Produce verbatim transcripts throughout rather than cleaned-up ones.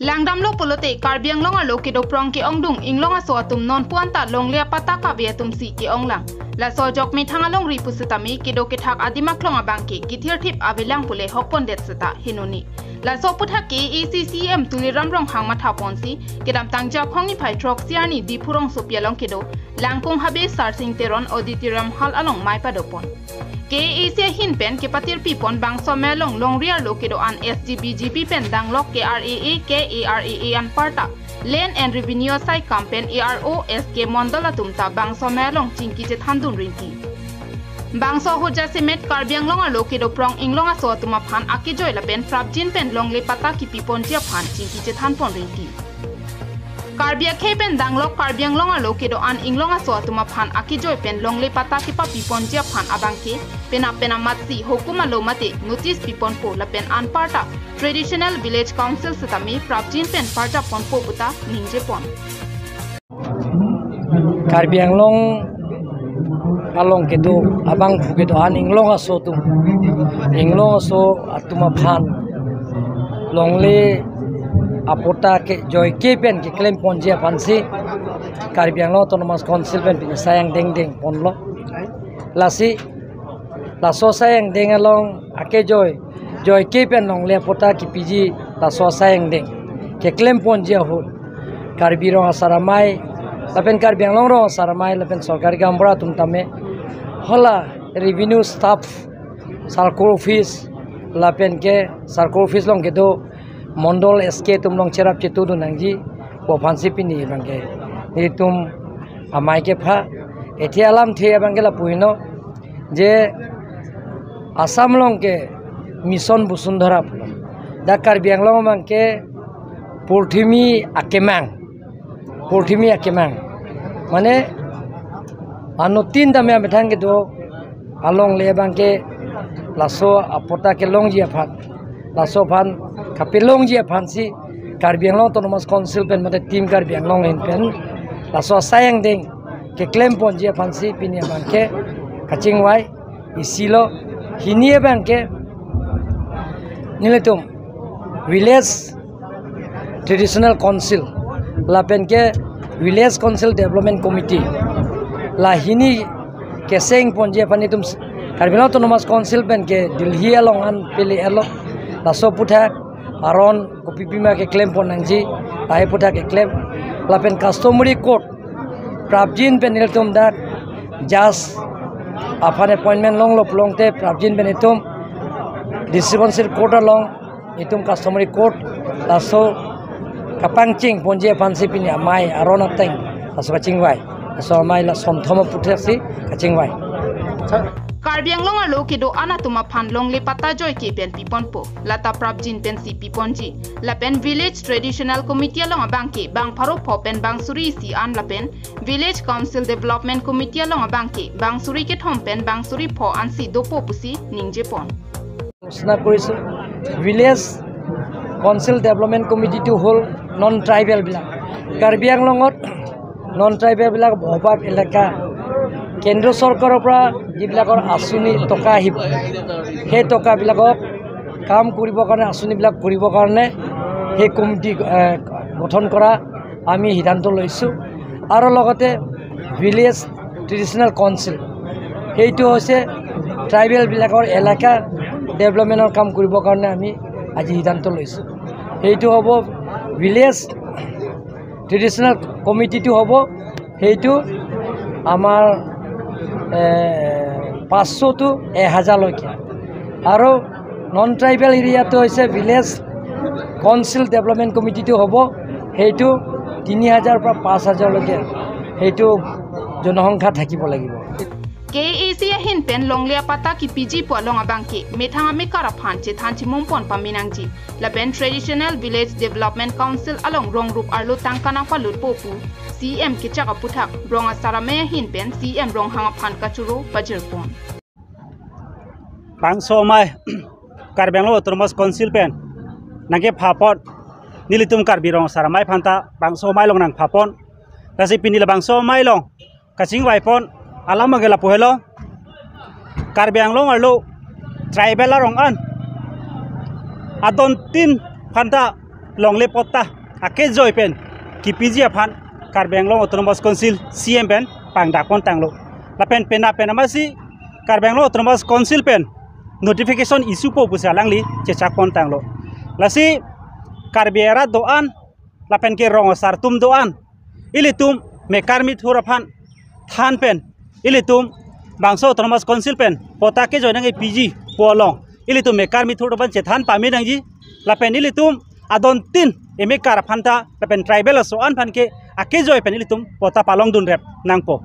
Langdamlo pulote Karbi Anglong arlo kedo prong ke-ongdung inglong aso atum nonpu anta longle apatta kave atumsi ke-onglang. Laso ajok methang alongri pusitame kedo kethak adim aklong abangke kithirthip avelang pule hokpondet seta henoni. Laso aputhak K A A C C E M Tuliram Ronghang mathaponsi kedamtang Japhong niphai throksi arni Diphu rongsopi along kedo Langkung Habe Sarsing Teron Auditorium Hall along mei padopon. K A A C ahin pen kepatirpipon bangso amei along longri arlo kedo-an S G B G B pen danglok K R A A, K A R A A anparta Land and Revenue asai kam pen A R O, S K Mondol atum ta bangso amei along chingki chethandun rinti. Bangso ahut jasemet Karbi Anglong arlo kedo prong inglong aso atum aphan akejoi lapen prapjin pen longle patta kipiponji aphan chingki chethanpon rinti. Karbi akhei pen danglok Karbi Anglong arlo kedo-an inglong aso atum aphan akejoi pen longle patta kepapiponji aphan abangke penap penap matsi hukum alo mate notice piponpo lapen anparta Traditional Village Council setame prapjin pen parjapponpo puta ningjepon. Karbi Anglong along kedo abangphu kedo-an inglong aso atum, inglong aso atum aphan longle apatta kejoike pen keklemponji aphansi Karbi Anglong Autonomous Council pen pini asai angdeng dengponlo. Lasi laso asai angdeng along akejoi, joike pen longle apatta kipiji laso asai angdeng keklemponji ahut Karbi Rong Asar Amei lapen Karbi Anglong Rong Asar Amei lapen sorkari gaonbura atum tame hala revenue staff, circle office lapen ke circle office along kedo mondol S K atum along cherap chetudun nangji pu aphansi pini abangke nelitum amei kepha. Ethi alamthe abangke lapu heno je Assam along ke Mission Basundhara pulo. Dak Karbi Anglong abangke Purthimi Akemang. Purthimi Akemang. Mane anuttin tame amethang kedo alongle abangke laso apatta kelongji aphan, laso aphan kapelongji aphansi Karbi Anglong Autonomous Council pen mate Team Karbi Anglong ahin pen laso asai angdeng keklemponji aphansi pini abangke kachingvai. Isilo, hini abangke nelitum Village Traditional Council lapen ke Village Council Development Committee, la hini kesengponji aphan itum Karbi Anglong Autonomous Council pen ke Delhi along an pele elo, laso aputhak aron kopipima keklempon nangji, lahai aputhak keklem. Lapen customary court prapjin pen ilitum dak judge aphan appointment longlo pulote prapjin pen itum District Council Court along itum customary court laso kapangchengponji aphansi pini amei aron ateng laso kachingvai. Laso amei la sonthom aputhak si kachingvai. Karbi Anglong arlo kedo-an atum aphan longle patta joike pen piponpo, lata prapjin pensi piponji. Lapen Village Traditional Committee along abangke bang pharo pho pen bang suri isi an lapen Village Council Development Committee along abangke bang suri kethom pen bang suri pho ansi dopo pusi ningjepon. ঘোষণা কৰিছো। Village council development কমিটিটো হ'ল নন ট্ৰাইবেলবিলাক। কাৰ্বি আংলঙত নন ট্ৰাইবেলবিলাক বসবাস এলেকা, কেন্দ্ৰ চৰকাৰৰ পৰা যিবিলাকৰ আঁচনি টকা আহিব, সেই টকাবিলাকক কাম কৰিবৰ কাৰণে, আঁচনিবিলাক কৰিবৰ কাৰণে সেই কমিটি, এ, গঠন কৰা আমি সিদ্ধান্ত লৈছোঁ। আৰু লগতে ভিলেজ ট্ৰেডিশ্যনেল কাউন্সিল, সেইটো হৈছে ট্ৰাইবেলবিলাকৰ এলেকা ডেভেলপমেণ্টৰ কাম কৰিবৰ কাৰণে আমি আজি সিদ্ধান্ত লৈছোঁ। সেইটো হ'ব ভিলেজ ট্ৰেডিশ্যনেল কমিটিটো হ'ব, সেইটো আমাৰ, এ, পাঁচশ টু এহেজাৰলৈকে। আৰু নন ট্ৰাইবেল এৰিয়াটো হৈছে ভিলেজ কাউন্সিল ডেভেলপমেণ্ট কমিটিটো হ'ব, সেইটো তিনি হাজাৰৰ পৰা পাঁচ হাজাৰলৈকে সেইটো জনসংখ্যা থাকিব লাগিব। K A A C ahin pen longle apatta kipiji pu along abangke methang amekar aphan chethan chimum pon pamenangji. Lapen Traditional Village Development Council along rong rup arlo tangka nangpalut po pu C M kechak aputhak Rong Asar Amei ahin pen C M Ronghang aphan kachoro pajirpon. Bangso amei Karbi Anglong Autonomous Council pen nangkephapon, nelitum Karbi Rong Asar Amei aphanta bangso amei along nangphapon. Lasi pini labangso amei along kachingvaipon alam abangke lapu helo. Karbi Anglong arlo tribal arong an adontin aphanta longle patta akejoi pen kipiji aphan Karbi Anglong Autonomous Council C M pen pangdak pon tanglo. Lapen pena pena masi Karbi Anglong Autonomous Council pen notification issue po pusi alangli chechak pon tanglo. Lasi Karbi arat do-an lapen ke rong asar atum do-an, ilitum mekar mithur aphan than pen ilitum bangso Autonomous Council pen patta kejoi nangkepiji pu along ilitum mekar mithur aphan chethan pame nangji. Lapen ilitum adon tin emekar aphan ta lapen tribal aso-an aphan ke akejoi pen ilitum patta palongdun rep nangpo.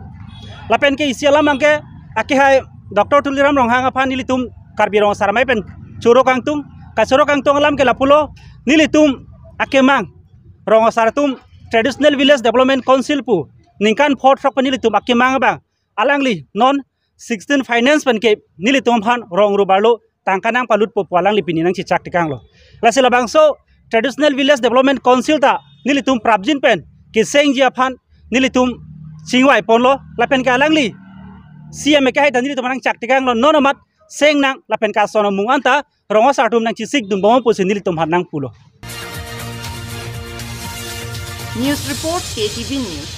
Lapen ke isi alam abang ke akehai Doctor Tuliram Ronghang aphan ilitum Karbi Rong Asar Amei pen choro kangtung, kachoro kangtung alam ke lapulo, nelitum akemang rong asar atum Traditional Village Development Council pu ningkan pho throk pen nelitum akemang abang alangli non sixteen finance pen ke nelitum aphan rong rubar lo tangka nangpalutpo pu alangli pini nangchechak tekanglo. Lasi labangso Traditional Village Development Council ta nelitum prapjin pen kesengji aphan nelitum chingvai ponlo lapen ke alangli C M ke hai ta nelitum nangchak tekanglo, non amat seng nang lapen ke ason amung anta rong asar atum nangchesik dun bom pusi nelitum aphan nangpulo. News report, K T V News.